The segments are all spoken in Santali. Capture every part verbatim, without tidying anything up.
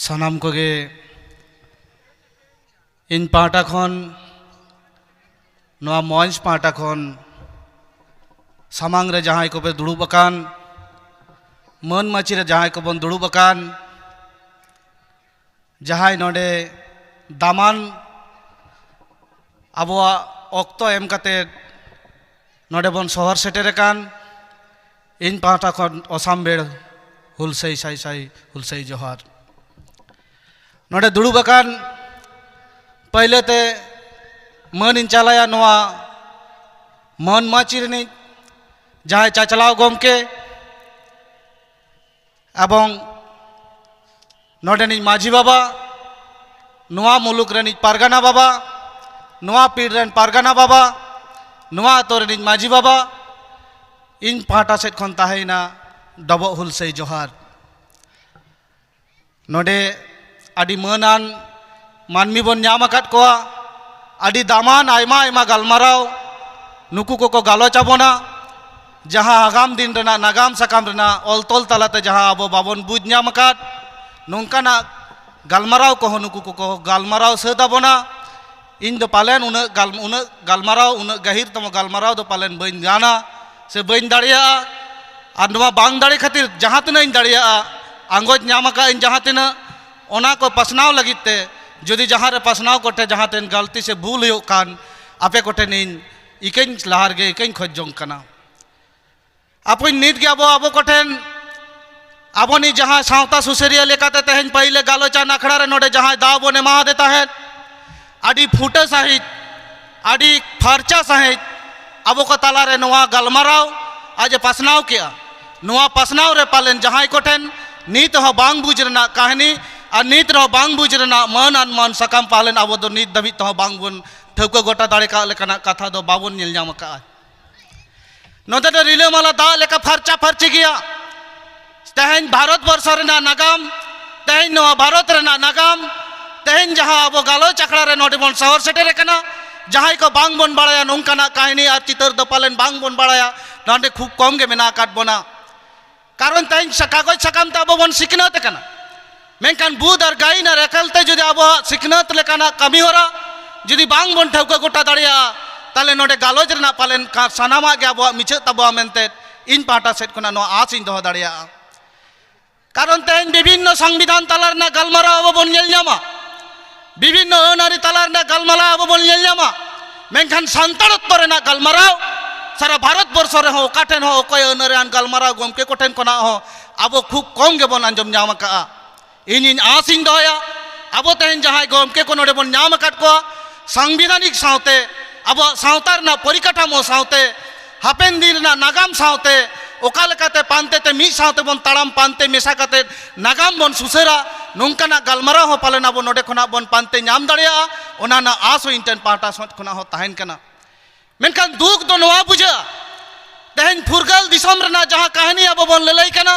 ᱥᱟᱱᱟᱢ ᱠᱚᱜᱮ ᱤᱧ ᱯᱟᱦᱴᱟ ᱠᱷᱚᱱ, ᱱᱚᱣᱟ ᱢᱚᱧᱪ ᱯᱟᱦᱴᱟ ᱠᱷᱚᱱ, ᱥᱟᱢᱟᱝ ᱨᱮ ᱡᱟᱦᱟᱸᱭ ᱠᱚᱯᱮ ᱫᱩᱲᱩᱵ ᱟᱠᱟᱱ, ᱢᱟᱹᱱ ᱢᱟᱹᱪᱤ ᱨᱮ ᱡᱟᱦᱟᱸᱭ ᱠᱚᱵᱚᱱ ᱫᱩᱲᱩᱵ ᱟᱠᱟᱱ, ᱡᱟᱦᱟᱸᱭ ᱱᱚᱰᱮ ᱫᱟᱢᱟᱱ ᱟᱵᱚᱣᱟᱜ ᱚᱠᱛᱚ ᱮᱢ ᱠᱟᱛᱮ ᱱᱚᱰᱮ ᱵᱚᱱ ᱥᱚᱦᱚᱨ ᱥᱮᱴᱮᱨ ᱟᱠᱟᱱ, ᱤᱧ ᱯᱟᱦᱴᱟ ᱠᱷᱚᱱ ᱚᱥᱟᱢᱵᱮᱲ ᱦᱩᱞᱥᱟᱹᱭ ᱥᱟᱭ ᱥᱟᱭ ᱦᱩᱞᱥᱟᱹᱭ ᱡᱚᱦᱟᱨ᱾ ᱱᱚᱰᱮ ᱫᱩᱲᱩᱵ ᱟᱠᱟᱱ ᱯᱟᱹᱭᱞᱟᱹ ᱛᱮ ᱢᱟᱹᱱ ᱤᱧ ᱪᱟᱞᱟᱭᱟ ᱱᱚᱣᱟ ᱢᱟᱹᱱ ᱢᱟᱹᱪᱤ ᱨᱤᱱᱤᱡ ᱡᱟᱦᱟᱸᱭ ᱪᱟᱪᱞᱟᱣ ᱜᱚᱢᱠᱮ ᱮᱵᱚᱝ ᱱᱚᱰᱮᱱᱤᱡ ᱢᱟᱹᱡᱷᱤ ᱵᱟᱵᱟ, ᱱᱚᱣᱟ ᱢᱩᱞᱩᱠ ᱨᱮᱱᱤᱡ ᱯᱟᱨᱜᱟᱱᱟ ᱵᱟᱵᱟ, ᱱᱚᱣᱟ ᱯᱤᱲ ᱨᱮᱱ ᱯᱟᱨᱜᱟᱱᱟ ᱵᱟᱵᱟ, ᱱᱚᱣᱟ ᱟᱛᱳ ᱨᱮᱱᱤᱡ ᱢᱟᱹᱡᱷᱤ ᱵᱟᱵᱟ, ᱤᱧ ᱯᱟᱦᱴᱟ ᱥᱮᱫ ᱠᱷᱚᱱ ᱛᱟᱦᱮᱸᱭᱮᱱᱟ ᱰᱚᱵᱚᱜ ᱦᱩᱞᱥᱟᱹᱭ ᱡᱚᱦᱟᱨ᱾ ᱱᱚᱰᱮ ᱟᱹᱰᱤ ᱢᱟᱹᱱᱟᱱ ᱢᱟᱹᱱᱢᱤ ᱵᱚᱱ ᱧᱟᱢ ᱟᱠᱟᱫ ᱠᱚᱣᱟ᱾ ᱟᱹᱰᱤ ᱫᱟᱢᱟᱱ ᱟᱭᱢᱟ ᱟᱭᱢᱟ ᱜᱟᱞᱢᱟᱨᱟᱣ ᱱᱩᱠᱩ ᱠᱚᱠᱚ ᱜᱟᱞᱚᱪ ᱟᱵᱚᱱᱟ, ᱡᱟᱦᱟᱸ ᱟᱜᱟᱢ ᱫᱤᱱ ᱨᱮᱱᱟᱜ ᱱᱟᱜᱟᱢ ᱥᱟᱠᱟᱢ ᱨᱮᱱᱟᱜ ᱚᱞ ᱛᱚᱞ ᱛᱟᱞᱟᱛᱮ ᱡᱟᱦᱟᱸ ᱟᱵᱚ ᱵᱟᱵᱚᱱ ᱵᱩᱡᱽ ᱧᱟᱢ ᱟᱠᱟᱫ, ᱱᱚᱝᱠᱟᱱᱟᱜ ᱜᱟᱞᱢᱟᱨᱟᱣ ᱠᱚᱦᱚᱸ ᱱᱩᱠᱩ ᱠᱚᱠᱚ ᱜᱟᱞᱢᱟᱨᱟᱣ ᱥᱟᱹᱛ ᱟᱵᱚᱱᱟ᱾ ᱤᱧ ᱫᱚ ᱯᱟᱞᱮᱱ ᱩᱱᱟᱹᱜ ᱜᱟᱞ-, ᱩᱱᱟᱹᱜ ᱜᱟᱞᱢᱟᱨᱟᱣ, ᱩᱱᱟᱹᱜ ᱜᱟᱹᱦᱤᱨ ᱛᱚᱢᱚ ᱜᱟᱞᱢᱟᱨᱟᱣ ᱫᱚ ᱯᱟᱞᱮᱱ ᱵᱟᱹᱧ ᱜᱟᱱᱟ ᱥᱮ ᱵᱟᱹᱧ ᱫᱟᱲᱮᱭᱟᱜᱼᱟ᱾ ᱟᱨ ᱱᱚᱣᱟ ᱵᱟᱝ ᱫᱟᱲᱮ ᱠᱷᱟᱹᱛᱤᱨ ᱡᱟᱦᱟᱸ ᱛᱤᱱᱟᱹᱜ ᱤᱧ ᱫᱟᱲᱮᱭᱟᱜᱼᱟ, ᱟᱸᱜᱚᱪ ᱧᱟᱢ ᱟᱠᱟᱫ ᱤᱧ ᱡᱟᱦᱟᱸ ᱛᱤᱱᱟᱹᱜ, ᱚᱱᱟ ᱠᱚ ᱯᱟᱥᱱᱟᱣ ᱞᱟᱹᱜᱤᱫ ᱛᱮ ᱡᱩᱫᱤ ᱡᱟᱦᱟᱸ ᱨᱮ ᱯᱟᱥᱱᱟᱣ ᱠᱚᱴᱷᱮᱱ ᱡᱟᱦᱟᱸ ᱛᱤᱱ ᱜᱟᱹᱞᱛᱤ ᱥᱮ ᱵᱷᱩᱞ ᱦᱩᱭᱩᱜ ᱠᱷᱟᱱ, ᱟᱯᱮ ᱠᱚᱴᱷᱮᱱ ᱤᱧ ᱤᱠᱟᱹᱧ ᱞᱟᱦᱟ ᱨᱮᱜᱮ ᱤᱠᱟᱹᱧ ᱠᱷᱚᱡᱽ ᱡᱚᱝ ᱠᱟᱱᱟ᱾ ᱟᱯᱮ ᱱᱤᱛ ᱜᱮ ᱟᱵᱚ, ᱟᱵᱚ ᱠᱚᱴᱷᱮᱱ, ᱟᱵᱚᱱᱤᱡ ᱡᱟᱦᱟᱸ ᱥᱟᱶᱛᱟ ᱥᱩᱥᱟᱹᱨᱤᱭᱟᱹ ᱞᱮᱠᱟᱛᱮ ᱛᱮᱦᱮᱧ ᱯᱟᱹᱭᱞᱟᱹ ᱜᱟᱞᱚᱪᱟᱱ ᱟᱠᱷᱲᱟ ᱨᱮ ᱱᱚᱰᱮ ᱡᱟᱦᱟᱸᱭ ᱫᱟᱣ ᱵᱚᱱ ᱮᱢᱟᱣᱟᱫᱮ ᱛᱟᱦᱮᱸᱫ, ᱟᱹᱰᱤ ᱯᱷᱩᱴᱟᱹ ᱥᱟᱺᱦᱤᱡ, ᱟᱹᱰᱤ ᱯᱷᱟᱨᱪᱟ ᱥᱟᱺᱦᱤᱡ ᱟᱵᱚ ᱠᱚ ᱛᱟᱞᱟᱨᱮ ᱱᱚᱣᱟ ᱜᱟᱞᱢᱟᱨᱟᱣ ᱟᱡ ᱮ ᱯᱟᱥᱱᱟᱣ ᱠᱮᱜᱼᱟ᱾ ᱱᱚᱣᱟ ᱯᱟᱥᱱᱟᱣ ᱨᱮ ᱯᱟᱞᱮᱱ ᱡᱟᱦᱟᱸᱭ ᱠᱚᱴᱷᱮᱱ ᱱᱤᱛ ᱦᱚᱸ ᱵᱟᱝ ᱵᱩᱡᱽ ᱨᱮᱱᱟᱜ ᱠᱟᱹᱦᱱᱤ ᱟᱨ ᱱᱤᱛ ᱨᱮᱦᱚᱸ ᱵᱟᱝ ᱵᱩᱡᱽ ᱨᱮᱱᱟᱜ ᱢᱟᱹᱱ ᱟᱱ ᱢᱟᱹᱱ ᱥᱟᱠᱟᱢ ᱯᱟᱞᱮᱱ ᱟᱵᱚ ᱫᱚ ᱱᱤᱛ ᱫᱷᱟᱹᱵᱤᱡ ᱛᱮᱦᱚᱸ ᱵᱟᱝ ᱵᱚᱱ ᱴᱷᱟᱹᱣᱠᱟᱹ ᱜᱚᱴᱟ ᱫᱟᱲᱮ ᱠᱟᱜ ᱞᱮᱠᱟᱱᱟᱜ ᱠᱟᱛᱷᱟ ᱫᱚ ᱵᱟᱵᱚᱱ ᱧᱮᱞ ᱧᱟᱢ ᱟᱠᱟᱫᱼᱟ᱾ ᱱᱚᱛᱮ ᱫᱚ ᱨᱤᱞᱟᱹᱢᱟᱞᱟ ᱫᱟᱜ ᱞᱮᱠᱟ ᱯᱷᱟᱨᱪᱟ ᱯᱷᱟᱹᱨᱪᱤ ᱜᱮᱭᱟ᱾ ᱛᱮᱦᱮᱧ ᱵᱷᱟᱨᱚᱛ ᱵᱚᱨᱥᱚ ᱨᱮᱱᱟᱜ ᱱᱟᱜᱟᱢ, ᱛᱮᱦᱮᱧ ᱱᱚᱣᱟ ᱵᱷᱟᱨᱚᱛ ᱨᱮᱱᱟᱜ ᱱᱟᱜᱟᱢ, ᱛᱮᱦᱮᱧ ᱡᱟᱦᱟᱸ ᱟᱵᱚ ᱜᱟᱞᱚᱪ ᱟᱠᱷᱲᱟ ᱨᱮ ᱱᱚᱰᱮ ᱵᱚᱱ ᱥᱚᱦᱚᱨ ᱥᱮᱴᱮᱨ ᱟᱠᱟᱱᱟ, ᱡᱟᱦᱟᱸᱭ ᱠᱚ ᱵᱟᱝ ᱵᱚᱱ ᱵᱟᱲᱟᱭᱟ, ᱱᱚᱝᱠᱟᱱᱟᱜ ᱠᱟᱹᱦᱱᱤ ᱟᱨ ᱪᱤᱛᱟᱹᱨ ᱫᱚ ᱯᱟᱞᱮᱱ ᱵᱟᱝ ᱵᱚᱱ ᱵᱟᱲᱟᱭᱟ, ᱱᱚᱰᱮ ᱠᱷᱩᱵ ᱠᱚᱢ ᱜᱮ ᱢᱮᱱᱟᱜ ᱟᱠᱟᱫ ᱵᱚᱱᱟ᱾ ᱠᱟᱨᱚᱱ ᱛᱮᱦᱮᱧ ᱥᱟ-, ᱠᱟᱜᱚᱡᱽ ᱥᱟᱠᱟᱢ ᱛᱮ ᱟᱵᱚ ᱵᱚᱱ ᱥᱤᱠᱷᱱᱟᱹᱛ ᱟᱠᱟᱱᱟ᱾ ᱢᱮᱱᱠᱷᱟᱱ ᱵᱩᱫ ᱟᱨ ᱜᱟᱭᱤᱱ ᱟᱨ ᱮᱠᱟᱞ ᱛᱮ ᱡᱩᱫᱤ ᱟᱵᱚᱣᱟᱜ ᱥᱤᱠᱷᱱᱟᱹᱛ ᱞᱮᱠᱟᱱᱟᱜ ᱠᱟᱹᱢᱤ ᱦᱚᱨᱟ ᱡᱩᱫᱤ ᱵᱟᱝ ᱵᱚᱱ ᱴᱷᱟᱹᱣᱠᱟᱹ ᱜᱚᱴᱟ ᱫᱟᱲᱮᱭᱟᱜᱼᱟ, ᱛᱟᱦᱚᱞᱮ ᱱᱚᱰᱮ ᱜᱟᱞᱚᱪ ᱨᱮᱱᱟᱜ ᱯᱟᱞᱮᱱ ᱠᱟ-, ᱥᱟᱱᱟᱢᱟᱜ ᱜᱮ ᱟᱵᱚᱣᱟᱜ ᱢᱤᱪᱟᱹᱫ ᱛᱟᱵᱚᱣᱟ ᱢᱮᱱᱛᱮ ᱤᱧ ᱯᱟᱦᱴᱟ ᱥᱮᱫ ᱠᱷᱚᱱᱟᱜ ᱱᱚᱣᱟ ᱟᱥ ᱤᱧ ᱫᱚᱦᱚ ᱫᱟᱲᱮᱭᱟᱜᱼᱟ᱾ ᱠᱟᱨᱚᱱ ᱛᱮᱦᱮᱧ ᱵᱤᱵᱷᱤᱱᱱᱚ ᱥᱚᱝᱵᱤᱫᱷᱟᱱ ᱛᱟᱞᱟ ᱨᱮᱱᱟᱜ ᱜᱟᱞᱢᱟᱨᱟᱣ ᱟᱵᱚ ᱵᱚᱱ ᱧᱮᱞ ᱧᱟᱢᱟ, ᱵᱤᱵᱷᱤᱱᱱᱚ ᱟᱹᱱ ᱟᱹᱨᱤ ᱛᱟᱞᱟ ᱨᱮᱱᱟᱜ ᱜᱟᱞᱢᱟᱨᱟᱣ ᱟᱵᱚ ᱵᱚᱱ ᱧᱮᱞ ᱧᱟᱢᱟ, ᱢᱮᱱᱠᱷᱟᱱ ᱥᱟᱱᱛᱟᱲᱚᱛᱛᱚ ᱨᱮᱱᱟᱜ ᱜᱟᱞᱢᱟᱨᱟᱣ ᱥᱟᱨᱟ ᱵᱷᱟᱨᱚᱛ ᱵᱚᱨᱥᱚ ᱨᱮᱦᱚᱸ ᱚᱠᱟ ᱴᱷᱮᱱ ᱦᱚᱸ ᱚᱠᱚᱭ ᱟᱹᱱ ᱟᱹᱨᱤᱭᱟᱱ ᱜᱟᱞᱢᱟᱨᱟᱣ ᱜᱚᱢᱠᱮ ᱠᱚᱴᱷᱮᱱ ᱠᱷᱚᱱᱟᱜ ᱦᱚᱸ ᱟᱵᱚ ᱠᱷᱩᱵ ᱠᱚᱢ ᱜᱮᱵᱚᱱ ᱟᱸᱡᱚᱢ ᱧᱟᱢ ᱟᱠᱟᱫᱼᱟ᱾ ᱤᱧᱤᱧ ᱟᱥ ᱤᱧ ᱫᱚᱦᱚᱭᱟ, ᱟᱵᱚ ᱛᱮᱦᱮᱧ ᱡᱟᱦᱟᱸᱭ ᱜᱚᱢᱠᱮ ᱠᱚ ᱱᱚᱰᱮ ᱵᱚᱱ ᱧᱟᱢ ᱟᱠᱟᱫ ᱠᱚᱣᱟ, ᱥᱟᱝᱵᱤᱫᱷᱟᱱᱤᱠ ᱥᱟᱶᱛᱮ, ᱟᱵᱚᱣᱟᱜ ᱥᱟᱶᱛᱟ ᱨᱮᱱᱟᱜ ᱯᱚᱨᱤᱠᱟᱴᱷᱟᱢᱳ ᱥᱟᱶᱛᱮ, ᱦᱟᱯᱮᱱ ᱫᱤᱱ ᱨᱮᱱᱟᱜ ᱱᱟᱜᱟᱢ ᱥᱟᱶᱛᱮ ᱚᱠᱟ ᱞᱮᱠᱟᱛᱮ ᱯᱟᱱᱛᱮ ᱛᱮ ᱢᱤᱫ ᱥᱟᱶᱛᱮ ᱵᱚᱱ ᱛᱟᱲᱟᱢ, ᱯᱟᱱᱛᱮ ᱢᱮᱥᱟ ᱠᱟᱛᱮ ᱱᱟᱜᱟᱢ ᱵᱚᱱ ᱥᱩᱥᱟᱹᱨᱟ, ᱱᱚᱝᱠᱟᱱᱟᱜ ᱜᱟᱞᱢᱟᱨᱟᱣ ᱦᱚᱸ ᱯᱟᱞᱮᱱ ᱟᱵᱚ ᱱᱚᱰᱮ ᱠᱷᱚᱱᱟᱜ ᱵᱚᱱ ᱯᱟᱱᱛᱮ ᱧᱟᱢ ᱫᱟᱲᱮᱭᱟᱜᱼᱟ, ᱚᱱᱟ ᱨᱮᱱᱟᱜ ᱟᱥ ᱦᱚᱸ ᱤᱧ ᱴᱷᱮᱱ ᱯᱟᱦᱴᱟ ᱥᱮᱫ ᱠᱷᱚᱱᱟᱜ ᱦᱚᱸ ᱛᱟᱦᱮᱱ ᱠᱟᱱᱟ᱾ ᱢᱮᱱᱠᱷᱟᱱ ᱫᱩᱠ ᱫᱚ ᱱᱚᱣᱟ ᱵᱩᱡᱷᱟᱹᱜᱼᱟ, ᱛᱮᱦᱮᱧ ᱯᱷᱩᱨᱜᱟᱹᱞ ᱫᱤᱥᱚᱢ ᱨᱮᱱᱟᱜ ᱡᱟᱦᱟᱸ ᱠᱟᱹᱦᱱᱤ ᱟᱵᱚ ᱵᱚᱱ ᱞᱟᱹᱞᱟᱹᱭ ᱠᱟᱱᱟ,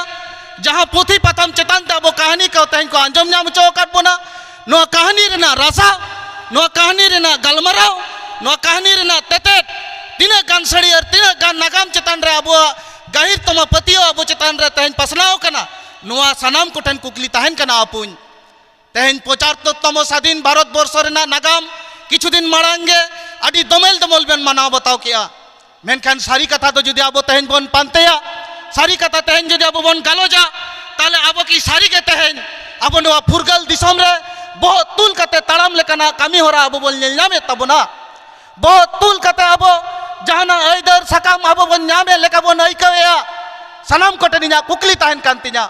ᱡᱟᱦᱟᱸ ᱯᱩᱛᱷᱤ ᱯᱟᱛᱷᱟᱢ ᱪᱮᱛᱟᱱ ᱛᱮ ᱟᱵᱚ ᱠᱟᱹᱦᱱᱤ ᱠᱚ ᱛᱮᱦᱮᱧ ᱠᱚ ᱟᱸᱡᱚᱢ ᱧᱟᱢ ᱦᱚᱪᱚ ᱟᱠᱟᱫ ᱵᱚᱱᱟ, ᱱᱚᱣᱟ ᱠᱟᱹᱦᱱᱤ ᱨᱮᱱᱟᱜ ᱨᱟᱥᱟ, ᱱᱚᱣᱟ ᱠᱟᱹᱦᱱᱤ ᱨᱮᱱᱟᱜ ᱜᱟᱞᱢᱟᱨᱟᱣ, ᱱᱚᱣᱟ ᱠᱟᱹᱦᱱᱤ ᱨᱮᱱᱟᱜ ᱛᱮᱛᱮᱫ ᱛᱤᱱᱟᱹᱜ ᱜᱟᱱ ᱥᱟᱹᱲᱤ ᱟᱨ ᱛᱤᱱᱟᱹᱜ ᱜᱟᱱ ᱱᱟᱜᱟᱢ ᱪᱮᱛᱟᱱ ᱨᱮ ᱟᱵᱚᱣᱟᱜ ᱜᱟᱹᱦᱤᱨ ᱛᱚᱢᱟ ᱯᱟᱹᱛᱭᱟᱹᱣ ᱟᱵᱚ ᱪᱮᱛᱟᱱ ᱨᱮ ᱛᱮᱦᱮᱧ ᱯᱟᱥᱱᱟᱣ ᱠᱟᱱᱟ, ᱱᱚᱣᱟ ᱥᱟᱱᱟᱢ ᱠᱚᱴᱷᱮᱱ ᱠᱩᱠᱞᱤ ᱛᱟᱦᱮᱱ ᱠᱟᱱᱟ ᱟᱯᱩᱧ᱾ ᱛᱮᱦᱮᱧ ᱯᱚᱸᱪᱟᱛᱛᱚᱨ ᱛᱚᱢᱚ ᱥᱟᱫᱷᱤᱱ ᱵᱷᱟᱨᱚᱛ ᱵᱚᱨᱥᱚ ᱨᱮᱱᱟᱜ ᱱᱟᱜᱟᱢ ᱠᱤᱪᱷᱩ ᱫᱤᱱ ᱢᱟᱲᱟᱝ ᱜᱮ ᱟᱹᱰᱤ ᱫᱚᱢᱮᱞ ᱫᱚᱢᱚᱞ ᱵᱮᱱ ᱢᱟᱱᱟᱣ ᱵᱟᱛᱟᱣ ᱠᱮᱜᱼᱟ᱾ ᱢᱮᱱᱠᱷᱟᱱ ᱥᱟᱹᱨᱤ ᱠᱟᱛᱷᱟ ᱫᱚ ᱡᱩᱫᱤ ᱟᱵᱚ ᱛᱮᱦᱮᱧ ᱵᱚᱱ ᱯᱟᱱᱛᱮᱭᱟ, ᱥᱟᱹᱨᱤ ᱠᱟᱛᱷᱟ ᱛᱮᱦᱮᱧ ᱡᱩᱫᱤ ᱟᱵᱚ ᱵᱚᱱ ᱜᱟᱞᱚᱪᱟ, ᱛᱟᱦᱚᱞᱮ ᱟᱵᱚ ᱠᱤ ᱥᱟᱹᱨᱤ ᱜᱮ ᱛᱮᱦᱮᱧ ᱟᱵᱚ ᱱᱚᱣᱟ ᱯᱷᱩᱨᱜᱟᱹᱞ ᱫᱤᱥᱚᱢ ᱨᱮ ᱵᱚᱦᱚᱜ ᱛᱩᱞ ᱠᱟᱛᱮ ᱛᱟᱲᱟᱢ ᱞᱮᱠᱟᱱᱟᱜ ᱠᱟᱹᱢᱤ ᱦᱚᱨᱟ ᱟᱵᱚ ᱵᱚᱱ ᱧᱮᱞ ᱧᱟᱢᱮᱫ ᱛᱟᱵᱚᱱᱟ? ᱵᱚᱦᱚᱜ ᱛᱩᱞ ᱠᱟᱛᱮ ᱟᱵᱚ ᱡᱟᱦᱟᱱᱟᱜ ᱟᱹᱭᱫᱟᱹᱨ ᱥᱟᱠᱟᱢ ᱟᱵᱚ ᱵᱚᱱ ᱧᱟᱢᱮᱫ ᱞᱮᱠᱟ ᱵᱚᱱ ᱟᱹᱭᱠᱟᱹᱣᱮᱫᱼᱟ? ᱥᱟᱱᱟᱢ ᱠᱚᱴᱷᱮᱱ ᱤᱧᱟᱹᱜ ᱠᱩᱠᱞᱤ ᱛᱟᱦᱮᱱ ᱠᱟᱱ ᱛᱤᱧᱟ᱾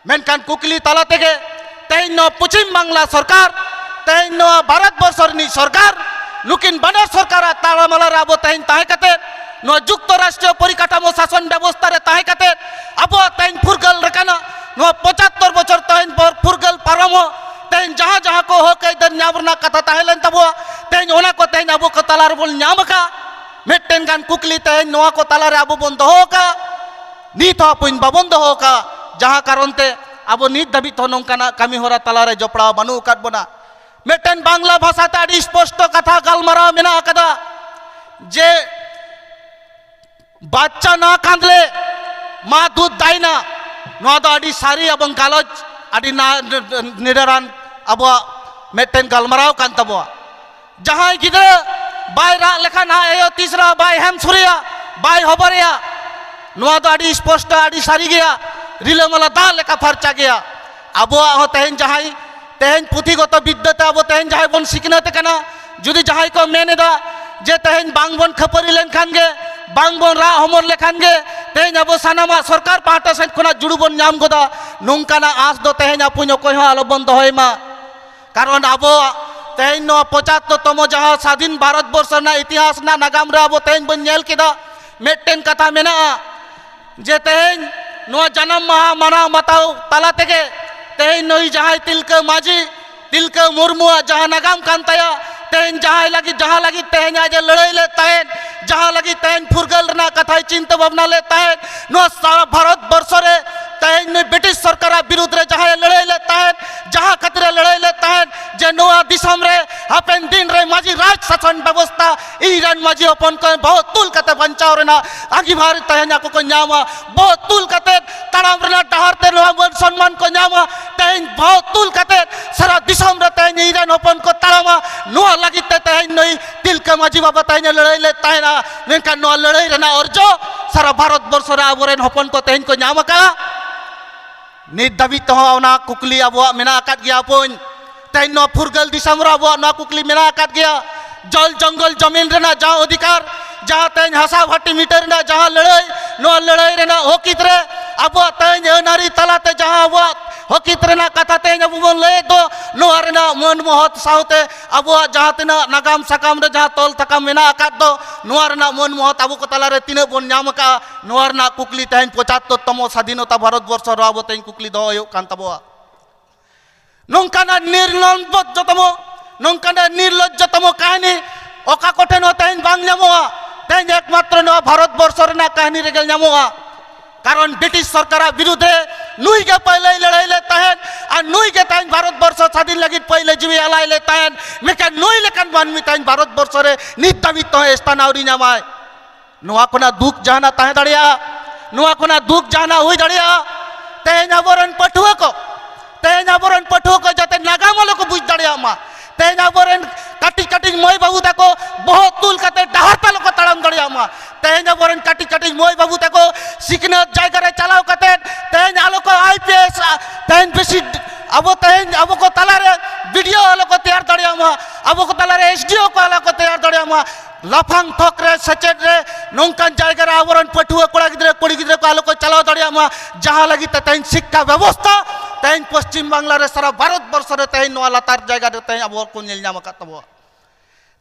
ᱢᱮᱱᱠᱷᱟᱱ ᱠᱩᱠᱞᱤ ᱛᱟᱞᱟ ᱛᱮᱜᱮ ᱛᱮᱦᱮᱧ ᱱᱚᱣᱟ ᱯᱚᱪᱷᱤᱢ ᱵᱟᱝᱞᱟ ᱥᱚᱨᱠᱟᱨ, ᱛᱮᱦᱮᱧ ᱱᱚᱣᱟ ᱵᱷᱟᱨᱚᱛ ᱵᱚᱨᱥᱚ ᱨᱤᱱᱤᱡ ᱥᱚᱨᱠᱟᱨ, ᱱᱩᱠᱤᱱ ᱵᱟᱱᱟᱨ ᱥᱚᱨᱠᱟᱨᱟᱜ ᱛᱟᱞᱟᱢᱟᱞᱟ ᱨᱮ ᱟᱵᱚ ᱛᱮᱦᱮᱧ ᱛᱟᱦᱮᱸ ᱠᱟᱛᱮ, ᱱᱚᱣᱟ ᱡᱩᱠᱛᱚ ᱨᱟᱥᱴᱨᱤᱭᱚ ᱯᱚᱨᱤᱠᱟᱴᱷᱟᱢᱳ ᱥᱟᱥᱚᱱ ᱵᱮᱵᱚᱥᱛᱷᱟ ᱨᱮ ᱛᱟᱦᱮᱸ ᱠᱟᱛᱮ, ᱟᱵᱚᱣᱟᱜ ᱛᱮᱦᱮᱧ ᱯᱷᱩᱨᱜᱟᱹᱞ ᱨᱟᱠᱟᱱᱟ, ᱱᱚᱣᱟ ᱯᱚᱸᱪᱟᱛᱛᱚᱨ ᱵᱚᱪᱷᱚᱨ ᱛᱮᱦᱮᱧ ᱯᱚᱨ ᱯᱷᱩᱨᱜᱟᱹᱞ ᱯᱟᱨᱚᱢ ᱦᱚᱸ ᱛᱮᱦᱮᱧ ᱡᱟᱦᱟᱸ ᱡᱟᱦᱟᱸ ᱠᱚ ᱦᱚᱠ ᱟᱹᱭᱫᱟᱹᱨ ᱧᱟᱢ ᱨᱮᱱᱟᱜ ᱠᱟᱛᱷᱟ ᱛᱟᱦᱮᱸ ᱞᱮᱱ ᱛᱟᱵᱚᱣᱟ, ᱛᱮᱦᱮᱧ ᱚᱱᱟ ᱠᱚ ᱛᱮᱦᱮᱧ ᱟᱵᱚ ᱠᱚ ᱛᱟᱞᱟ ᱨᱮᱵᱚᱱ ᱧᱟᱢ ᱟᱠᱟᱫ᱾ ᱢᱤᱫᱴᱮᱱ ᱜᱟᱱ ᱠᱩᱠᱞᱤ ᱛᱮᱦᱮᱧ ᱱᱚᱣᱟ ᱠᱚ ᱛᱟᱞᱟ ᱨᱮ ᱟᱵᱚ ᱵᱚᱱ ᱫᱚᱦᱚ ᱟᱠᱟᱫ, ᱱᱤᱛ ᱦᱚᱸ ᱟᱵᱚᱧ ᱵᱟᱵᱚᱱ ᱫᱚᱦᱚ ᱟᱠᱟᱫ, ᱡᱟᱦᱟᱸ ᱠᱟᱨᱚᱱ ᱛᱮ ᱟᱵᱚ ᱱᱤᱛ ᱫᱷᱟᱹᱵᱤᱡ ᱛᱮᱦᱚᱸ ᱱᱚᱝᱠᱟᱱᱟᱜ ᱠᱟᱹᱢᱤ ᱦᱚᱨᱟ ᱛᱟᱞᱟ ᱨᱮ ᱡᱚᱯᱲᱟᱣ ᱵᱟᱹᱱᱩᱜ ᱟᱠᱟᱫ ᱵᱚᱱᱟ᱾ ᱢᱤᱫᱴᱮᱱ ᱵᱟᱝᱞᱟ ᱵᱷᱟᱥᱟ ᱛᱮ ᱟᱹᱰᱤ ᱥᱯᱚᱥᱴᱚ ᱠᱟᱛᱷᱟ ᱜᱟᱞᱢᱟᱨᱟᱣ ᱢᱮᱱᱟᱜ ᱟᱠᱟᱫᱟ ᱡᱮ, "ᱵᱟᱪᱪᱟ ᱱᱟ ᱠᱟᱸᱫᱽᱞᱮ, ᱢᱟ ᱫᱩᱫᱷ ᱫᱟᱭᱱᱟ", ᱱᱚᱣᱟ ᱫᱚ ᱟᱹᱰᱤ ᱥᱟᱹᱨᱤ ᱮᱵᱚᱝ ᱜᱟᱞᱚᱪ ᱟᱹᱰᱤ ᱱᱟ-, ᱱᱤᱰᱟᱹᱨᱟᱱ ᱟᱵᱚᱣᱟᱜ ᱢᱤᱫᱴᱮᱱ ᱜᱟᱞᱢᱟᱨᱟᱣ ᱠᱟᱱ ᱛᱟᱵᱚᱣᱟ᱾ ᱡᱟᱦᱟᱸᱭ ᱜᱤᱫᱽᱨᱟᱹ ᱵᱟᱭ ᱨᱟᱜ ᱞᱮᱠᱷᱟᱱ ᱟᱡ ᱟᱭᱳ ᱛᱤᱥ ᱨᱮᱦᱚᱸ ᱵᱟᱭ ᱦᱮᱢ ᱥᱩᱨᱮᱭᱟ, ᱵᱟᱭ ᱦᱚᱵᱚᱨᱮᱭᱟ᱾ ᱱᱚᱣᱟ ᱫᱚ ᱟᱹᱰᱤ ᱥᱯᱚᱥᱴᱚ, ᱟᱹᱰᱤ ᱥᱟᱹᱨᱤ ᱜᱮᱭᱟ, ᱨᱤᱞᱟᱹᱢᱟᱞᱟ ᱫᱟᱜ ᱞᱮᱠᱟ ᱯᱷᱟᱨᱪᱟ ᱜᱮᱭᱟ᱾ ᱟᱵᱚᱣᱟᱜ ᱦᱚᱸ ᱛᱮᱦᱮᱧ ᱡᱟᱦᱟᱸᱭ, ᱛᱮᱦᱮᱧ ᱯᱩᱛᱷᱤᱜᱚᱛᱚ ᱵᱤᱫᱽᱫᱟᱹ ᱛᱮ ᱟᱵᱚ ᱛᱮᱦᱮᱧ ᱡᱟᱦᱟᱸᱭ ᱵᱚᱱ ᱥᱤᱠᱷᱱᱟᱹᱛ ᱟᱠᱟᱱᱟ, ᱡᱩᱫᱤ ᱡᱟᱦᱟᱸᱭ ᱠᱚ ᱢᱮᱱ ᱮᱫᱟ ᱡᱮ ᱛᱮᱦᱮᱧ ᱵᱟᱝ ᱵᱚᱱ ᱠᱷᱟᱹᱯᱟᱹᱨᱤ ᱞᱮᱱᱠᱷᱟᱱ ᱜᱮ, ᱵᱟᱝ ᱵᱚᱱ ᱨᱟᱜ ᱦᱚᱢᱚᱨ ᱞᱮᱠᱷᱟᱱ ᱜᱮ ᱛᱮᱦᱮᱧ ᱟᱵᱚ ᱥᱟᱱᱟᱢᱟᱜ ᱥᱚᱨᱠᱟᱨ ᱯᱟᱦᱴᱟ ᱥᱮᱫ ᱠᱷᱚᱱᱟᱜ ᱡᱩᱲᱩ ᱵᱚᱱ ᱧᱟᱢ ᱜᱚᱫᱟ, ᱱᱚᱝᱠᱟᱱᱟᱜ ᱟᱸᱥ ᱫᱚ ᱛᱮᱦᱮᱧ ᱟᱯᱩᱧ ᱚᱠᱚᱭ ᱦᱚᱸ ᱟᱞᱚ ᱵᱚᱱ ᱫᱚᱦᱚᱭ ᱢᱟ᱾ ᱠᱟᱨᱚᱱ ᱟᱵᱚ ᱛᱮᱦᱮᱧ ᱱᱚᱣᱟ ᱯᱚᱸᱪᱟᱛᱛᱳᱨ ᱛᱚᱢᱚ ᱡᱟᱦᱟᱸ ᱥᱟᱫᱷᱤᱱ ᱵᱷᱟᱨᱚᱛ ᱵᱚᱨᱥᱚ ᱨᱮᱱᱟᱜ ᱤᱛᱤᱦᱟᱥ ᱨᱮᱱᱟᱜ ᱱᱟᱜᱟᱢ ᱨᱮ ᱟᱵᱚ ᱛᱮᱦᱮᱧ ᱵᱚᱱ ᱧᱮᱞ ᱠᱮᱫᱟ, ᱢᱤᱫᱴᱮᱱ ᱠᱟᱛᱷᱟ ᱢᱮᱱᱟᱜᱼᱟ ᱡᱮ ᱛᱮᱦᱮᱧ ᱱᱚᱣᱟ ᱡᱟᱱᱟᱢ ᱢᱟᱦᱟ ᱢᱟᱱᱟᱣ ᱵᱟᱛᱟᱣ ᱛᱟᱞᱟ ᱛᱮᱜᱮ ᱛᱮᱦᱮᱧ ᱱᱩᱭ ᱡᱟᱦᱟᱸᱭ ᱛᱤᱞᱠᱟᱹ ᱢᱟᱹᱡᱷᱤ, ᱛᱤᱞᱠᱟᱹ ᱢᱩᱨᱢᱩᱣᱟᱜ ᱡᱟᱦᱟᱸ ᱱᱟᱜᱟᱢ ᱠᱟᱱ ᱛᱟᱭᱟ, ᱛᱮᱦᱮᱧ ᱡᱟᱦᱟᱸᱭ ᱞᱟᱹᱜᱤᱫ, ᱡᱟᱦᱟᱸ ᱞᱟᱹᱜᱤᱫ ᱛᱮᱦᱮᱧ ᱟᱡ ᱮ ᱞᱟᱹᱲᱦᱟᱹᱭ ᱞᱮᱫ ᱛᱟᱦᱮᱸᱫ, ᱡᱟᱦᱟᱸ ᱞᱟᱹᱜᱤᱫ ᱛᱮᱦᱮᱧ ᱯᱷᱩᱨᱜᱟᱹᱞ ᱨᱮᱱᱟᱜ ᱠᱟᱛᱷᱟᱭ ᱪᱤᱱᱛᱟᱹ ᱵᱷᱟᱵᱽᱱᱟ ᱞᱮᱫ ᱛᱟᱦᱮᱸᱫ, ᱱᱚᱣᱟ ᱥᱟᱨᱟ ᱵᱷᱟᱨᱚᱛ ᱵᱚᱨᱥᱚ ᱨᱮ ᱛᱮᱦᱮᱧ ᱱᱩᱭ ᱵᱨᱤᱴᱤᱥ ᱥᱚᱨᱠᱟᱨᱟᱜ ᱵᱤᱨᱩᱫᱽ ᱨᱮ ᱡᱟᱦᱟᱸᱭ ᱮ ᱞᱟᱹᱲᱦᱟᱹᱭ ᱞᱮᱫ ᱛᱟᱦᱮᱸᱫ, ᱡᱟᱦᱟᱸ ᱠᱷᱟᱹᱛᱤᱨ ᱮ ᱞᱟᱹᱲᱦᱟᱹᱭ ᱞᱮᱫ ᱛᱟᱦᱮᱸᱫ ᱡᱮ ᱱᱚᱣᱟ ᱫᱤᱥᱚᱢ ᱨᱮ ᱦᱟᱯᱮᱱ ᱫᱤᱱ ᱨᱮ ᱢᱟᱹᱡᱷᱤ ᱨᱟᱡᱽ ᱥᱟᱥᱚᱱ ᱵᱮᱵᱚᱥᱛᱷᱟ ᱤᱧ ᱨᱮᱱ ᱢᱟᱹᱡᱷᱤ ᱦᱚᱯᱚᱱ ᱠᱚ ᱵᱚᱦᱚᱜ ᱛᱩᱞ ᱠᱟᱛᱮ ᱵᱟᱧᱪᱟᱣ ᱨᱮᱱᱟᱜ ᱟᱸᱜᱤᱵᱷᱟᱨ ᱛᱮᱦᱮᱧ ᱟᱠᱚ ᱠᱚ ᱧᱟᱢᱟ, ᱵᱚᱦᱚᱜ ᱛᱩᱞ ᱠᱟᱛᱮ ᱛᱟᱲᱟᱢ ᱨᱮᱱᱟᱜ ᱰᱟᱦᱟᱨ ᱛᱮ ᱱᱚᱣᱟ ᱢᱟᱹᱱ ᱥᱚᱱᱢᱟᱱ ᱠᱚ ᱧᱟᱢᱟ, ᱛᱮᱦᱮᱧ ᱵᱚᱦᱚᱜ ᱛᱩᱞ ᱠᱟᱛᱮ ᱥᱟᱨᱟ ᱫᱤᱥᱚᱢ ᱨᱮ ᱛᱮᱦᱮᱧ ᱤᱧ ᱨᱮᱱ ᱦᱚᱯᱚᱱ ᱠᱚ ᱛᱟᱲᱟᱢᱟ᱾ ᱱᱚᱣᱟ ᱞᱟᱹᱜᱤᱫ ᱛᱮ ᱛᱮᱦᱮᱧ ᱱᱩᱭ ᱛᱤᱞᱠᱟᱹ ᱢᱟᱹᱡᱷᱤ ᱵᱟᱵᱟ ᱛᱮᱦᱮᱧ ᱮ ᱞᱟᱹᱲᱦᱟᱹᱭ ᱞᱮᱫ ᱛᱟᱦᱮᱱᱟ, ᱢᱮᱱᱠᱷᱟᱱ ᱱᱚᱣᱟ ᱞᱟᱹᱲᱦᱟᱹᱭ ᱨᱮᱱᱟᱜ ᱚᱨᱡᱚ ᱥᱟᱨᱟ ᱵᱷᱟᱨᱚᱛ ᱵᱚᱨᱥᱚ ᱨᱮ ᱟᱵᱚᱨᱮᱱ ᱦᱚᱯᱚᱱ ᱠᱚ ᱛᱮᱦᱮᱧ ᱠᱚ ᱧᱟᱢ ᱟᱠᱟᱫᱼᱟ᱾ ᱱᱤᱛ ᱫᱷᱟᱹᱵᱤᱡ ᱛᱮᱦᱚᱸ ᱚᱱᱟ ᱠᱩᱠᱞᱤ ᱟᱵᱚᱣᱟᱜ ᱢᱮᱱᱟᱜ ᱟᱠᱟᱫ ᱜᱮᱭᱟ᱾ ᱵᱚᱱ ᱛᱮᱦᱮᱧ ᱱᱚᱣᱟ ᱯᱷᱩᱨᱜᱟᱹᱞ ᱫᱤᱥᱚᱢ ᱨᱮ ᱟᱵᱚᱣᱟᱜ ᱱᱚᱣᱟ ᱠᱩᱠᱞᱤ ᱢᱮᱱᱟᱜ ᱟᱠᱟᱫ ᱜᱮᱭᱟ, ᱡᱚᱞ ᱡᱚᱝᱜᱚᱞ ᱡᱚᱢᱤᱱ ᱨᱮᱱᱟᱜ ᱡᱟᱦᱟᱸ ᱚᱫᱷᱤᱠᱟᱨ, ᱡᱟᱦᱟᱸ ᱛᱮᱦᱮᱧ ᱦᱟᱥᱟ ᱵᱷᱟᱴᱤ ᱢᱤᱴᱟᱹ ᱨᱮᱱᱟᱜ ᱡᱟᱦᱟᱸ ᱞᱟᱹᱲᱦᱟᱹᱭ, ᱱᱚᱣᱟ ᱞᱟᱹᱲᱦᱟᱹᱭ ᱨᱮᱱᱟᱜ ᱦᱚᱠ ᱦᱤᱛ ᱨᱮ ᱟᱵᱚᱣᱟᱜ ᱛᱮᱦᱮᱧ ᱟᱹᱱ ᱟᱹᱨᱤ ᱛᱟᱞᱟᱛᱮ ᱡᱟᱦᱟᱸ ᱟᱵᱚᱣᱟᱜ ᱦᱚᱠ ᱦᱤᱛ ᱨᱮᱱᱟᱜ ᱠᱟᱛᱷᱟ ᱛᱮᱦᱮᱧ ᱟᱵᱚ ᱵᱚᱱ ᱞᱟᱹᱭᱮᱫ ᱫᱚ, ᱱᱚᱣᱟ ᱨᱮᱱᱟᱜ ᱢᱟᱹᱱ ᱢᱚᱦᱚᱛ ᱥᱟᱶᱛᱮ ᱟᱵᱚᱣᱟᱜ ᱡᱟᱦᱟᱸ ᱛᱤᱱᱟᱹᱜ ᱱᱟᱜᱟᱢ ᱥᱟᱠᱟᱢ ᱨᱮ ᱡᱟᱦᱟᱸ ᱛᱚᱞ ᱥᱟᱠᱟᱢ ᱢᱮᱱᱟᱜ ᱟᱠᱟᱫ ᱫᱚ, ᱱᱚᱣᱟ ᱨᱮᱱᱟᱜ ᱢᱟᱹᱱ ᱢᱚᱦᱚᱛ ᱟᱵᱚ ᱠᱚ ᱛᱟᱞᱟᱨᱮ ᱛᱤᱱᱟᱹᱜ ᱵᱚᱱ ᱧᱟᱢ ᱟᱠᱟᱫᱼᱟ, ᱱᱚᱣᱟ ᱨᱮᱱᱟᱜ ᱠᱩᱠᱞᱤ ᱛᱮᱦᱮᱧ ᱯᱚᱸᱪᱟᱛᱛᱳᱨ ᱛᱚᱢᱚ ᱥᱟᱫᱷᱤᱱᱚᱛᱟ ᱵᱷᱟᱨᱚᱛ ᱵᱚᱨᱥᱚ ᱨᱮ ᱟᱵᱚ ᱛᱮᱦᱮᱧ ᱠᱩᱠᱞᱤ ᱫᱚᱦᱚ ᱦᱩᱭᱩᱜ ᱠᱟᱱ ᱛᱟᱵᱚᱣᱟ᱾ ᱱᱚᱝᱠᱟᱱᱟᱜ ᱱᱤᱨᱞᱚᱡᱽᱡᱚᱛᱚᱢᱚ, ᱱᱚᱝᱠᱟᱱᱟᱜ ᱱᱤᱨᱞᱚᱡᱽᱡᱚᱛᱚᱢᱚ ᱠᱟᱹᱦᱱᱤ ᱚᱠᱟ ᱠᱚᱴᱷᱮᱱ ᱦᱚᱸ ᱛᱮᱦᱮᱧ ᱵᱟᱝ ᱧᱟᱢᱚᱜᱼᱟ᱾ ᱛᱮᱦᱮᱧ ᱮᱠᱢᱟᱛᱨᱚ ᱱᱚᱣᱟ ᱵᱷᱟᱨᱚᱛ ᱵᱚᱨᱥᱚ ᱨᱮᱱᱟᱜ ᱠᱟᱹᱦᱱᱤ ᱨᱮᱜᱮ ᱧᱟᱢᱚᱜᱼᱟ᱾ ᱠᱟᱨᱚᱱ ᱵᱨᱤᱴᱤᱥ ᱥᱚᱨᱠᱟᱨᱟᱜ ᱵᱤᱨᱩᱫᱷ ᱨᱮ ᱱᱩᱭ ᱜᱮ ᱯᱟᱹᱭᱞᱟᱹᱭ ᱞᱟᱹᱲᱦᱟᱹᱭ ᱞᱮᱫ ᱛᱟᱦᱮᱸᱫ ᱟᱨ ᱱᱩᱭ ᱜᱮ ᱛᱮᱦᱮᱧ ᱵᱷᱟᱨᱚᱛ ᱵᱚᱨᱥᱚ ᱥᱟᱫᱷᱤᱱ ᱞᱟᱹᱜᱤᱫ ᱯᱟᱹᱭᱞᱟᱹ ᱡᱤᱣᱤ ᱟᱞᱟᱭ ᱞᱮᱫ ᱛᱟᱦᱮᱸᱫ᱾ ᱢᱮᱱᱠᱷᱟᱱ ᱱᱩᱭ ᱞᱮᱠᱟᱱ ᱢᱟᱹᱱᱢᱤ ᱛᱮᱦᱮᱧ ᱵᱷᱟᱨᱚᱛ ᱵᱚᱨᱥᱚ ᱨᱮ ᱱᱤᱛ ᱫᱷᱟᱹᱵᱤᱡ ᱛᱮᱦᱚᱸ ᱥᱛᱷᱟᱱ ᱟᱹᱣᱨᱤ ᱧᱟᱢᱟᱭ᱾ ᱱᱚᱣᱟ ᱠᱷᱚᱱᱟᱜ ᱫᱩᱠ ᱡᱟᱦᱟᱱᱟᱜ ᱛᱟᱦᱮᱸ ᱫᱟᱲᱮᱭᱟᱜᱼᱟ? ᱱᱚᱣᱟ ᱠᱷᱚᱱᱟᱜ ᱫᱩᱠ ᱡᱟᱦᱟᱱᱟᱜ ᱦᱩᱭ ᱫᱟᱲᱮᱭᱟᱜᱼᱟ? ᱛᱮᱦᱮᱧ ᱟᱵᱚᱨᱮᱱ ᱯᱟᱹᱴᱷᱩᱣᱟᱹ ᱠᱚ, ᱛᱮᱦᱮᱧ ᱟᱵᱚᱨᱮᱱ ᱯᱟᱹᱴᱷᱩᱣᱟᱹ ᱠᱚ ᱡᱟᱛᱮ ᱱᱟᱜᱟᱢ ᱟᱞᱚ ᱠᱚ ᱵᱩᱡᱽ ᱫᱟᱲᱮᱭᱟᱜ ᱢᱟ᱾ ᱛᱮᱦᱮᱧ ᱟᱵᱚᱨᱮᱱ ᱠᱟᱹᱴᱤᱡ ᱠᱟᱹᱴᱤᱡ ᱢᱟᱹᱭ ᱵᱟᱹᱵᱩ ᱛᱟᱠᱚ ᱵᱚᱦᱚᱜ ᱛᱩᱞ ᱠᱟᱛᱮ ᱰᱟᱦᱟᱨ ᱛᱮ ᱟᱞᱚ ᱠᱚ ᱛᱟᱲᱟᱢ ᱫᱟᱲᱮᱭᱟᱜ ᱢᱟ᱾ ᱛᱮᱦᱮᱧ ᱟᱵᱚᱨᱮᱱ ᱠᱟᱹᱴᱤᱡ ᱠᱟᱹᱴᱤᱡ ᱢᱟᱹᱭ ᱵᱟᱹᱵᱩ ᱛᱟᱠᱚ ᱥᱤᱠᱷᱱᱟᱹᱛ ᱡᱟᱭᱜᱟ ᱨᱮ ᱪᱟᱞᱟᱣ ᱠᱟᱛᱮ ᱛᱮᱦᱮᱧ ᱟᱞᱚ ᱠᱚ ᱟᱭ ᱯᱤ ᱮᱥ, ᱛᱮᱦᱮᱧ ᱵᱮᱥᱤ ᱟᱵᱚ ᱛᱮᱦᱮᱧ ᱟᱵᱚ ᱠᱚ ᱛᱟᱞᱟᱨᱮ ᱵᱤ ᱰᱤ ᱳ ᱟᱞᱚ ᱠᱚ ᱛᱮᱭᱟᱨ ᱫᱟᱲᱮᱭᱟᱜ ᱢᱟ, ᱟᱵᱚ ᱠᱚ ᱛᱟᱞᱟᱨᱮ ᱮᱥ ᱰᱤ ᱳ ᱠᱚ ᱟᱞᱚ ᱠᱚ ᱛᱮᱭᱟᱨ ᱫᱟᱲᱮᱭᱟᱜ ᱢᱟ᱾ ᱞᱟᱯᱷᱟᱝ ᱛᱷᱚᱠ ᱨᱮ ᱥᱮᱪᱮᱫ ᱨᱮ ᱱᱚᱝᱠᱟᱱ ᱡᱟᱭᱜᱟ ᱨᱮ ᱟᱵᱚᱨᱮᱱ ᱯᱟᱹᱴᱷᱩᱣᱟᱹ ᱠᱚᱲᱟ ᱜᱤᱫᱽᱨᱟᱹ ᱠᱩᱲᱤ ᱜᱤᱫᱽᱨᱟᱹ ᱠᱚ ᱟᱞᱚ ᱠᱚ ᱪᱟᱞᱟᱣ ᱫᱟᱲᱮᱭᱟᱜ ᱢᱟ, ᱡᱟᱦᱟᱸ ᱞᱟᱹᱜᱤᱫ ᱛᱮ ᱛᱮᱦᱮᱧ ᱥᱤᱠᱠᱷᱟ ᱵᱮᱵᱚᱥᱛᱷᱟ ᱛᱮᱦᱮᱧ ᱯᱚᱥᱪᱤᱢ ᱵᱟᱝᱞᱟ ᱨᱮ, ᱥᱟᱨᱟ ᱵᱷᱟᱨᱚᱛ ᱵᱚᱨᱥᱚ ᱨᱮ ᱛᱮᱦᱮᱧ ᱱᱚᱣᱟ ᱞᱟᱛᱟᱨ ᱡᱟᱭᱜᱟ ᱨᱮ ᱛᱮᱦᱮᱧ ᱟᱵᱚ ᱠᱚ ᱧᱮᱞ ᱧᱟᱢ ᱟᱠᱟᱫ ᱛᱟᱵᱚᱱᱟ᱾